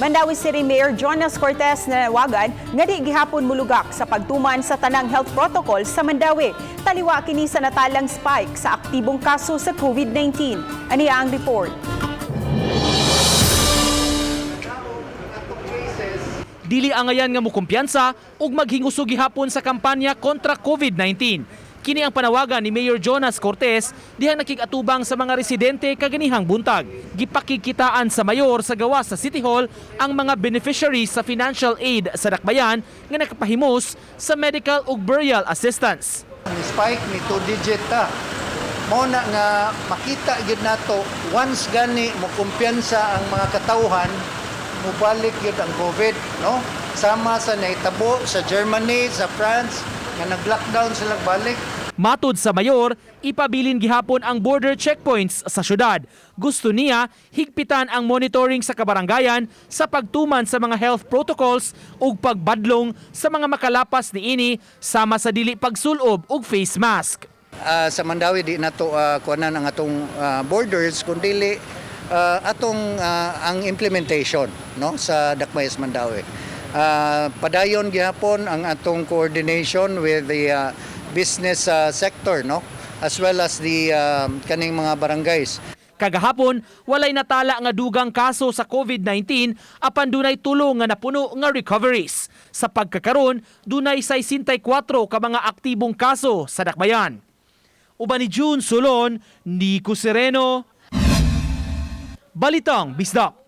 Mandaue City Mayor Jonas Cortes nanawagan nga di gihapon mulugak sa pagtuman sa tanang health protocol sa Mandaue. Taliwa kini sa natalang spike sa aktibong kaso sa COVID-19. Aniya ang report. Dili angayan nga mukumpiyansa ug maghingusog gihapon sa kampanya kontra COVID-19. Kini ang panawagan ni Mayor Jonas Cortes dihang nakig-atubang sa mga residente kaganihang buntag. Gipakikitaan sa mayor sa gawas sa City Hall ang mga beneficiaries sa financial aid sa Dakbayan nga nakapahimos sa medical ug burial assistance. Ni spike ni 2 digit ta. Mao na nga makita gyud nato, once gani mo kumpiyansa ang mga katawhan, mubalik gyud ang COVID, no? Sama sa nahitabo sa Germany, sa France nga nag-lockdown sila, balik. Matud sa mayor, ipabilin gihapon ang border checkpoints sa syudad. Gusto niya higpitan ang monitoring sa kabarangayan sa pagtuman sa mga health protocols ug pagbadlong sa mga makalapas niini, sama sa dili pagsulob og face mask. Sa Mandaue, di nato kuanan ang atong borders, kundi atong ang implementation, no, sa Dakbayas Mandaue. Padayon gihapon ang atong coordination with the business sector, no, as well as the kaning mga barangays. Kagahapon, walay natala nga dugang kaso sa COVID-19 apan dunay tulo nga napuno nga recoveries. Sa pagkakaron, dunay 64 ka mga aktibong kaso sa Dakbayan. Uban ni June Solon, Nico Sereno, Balitang Bisdak.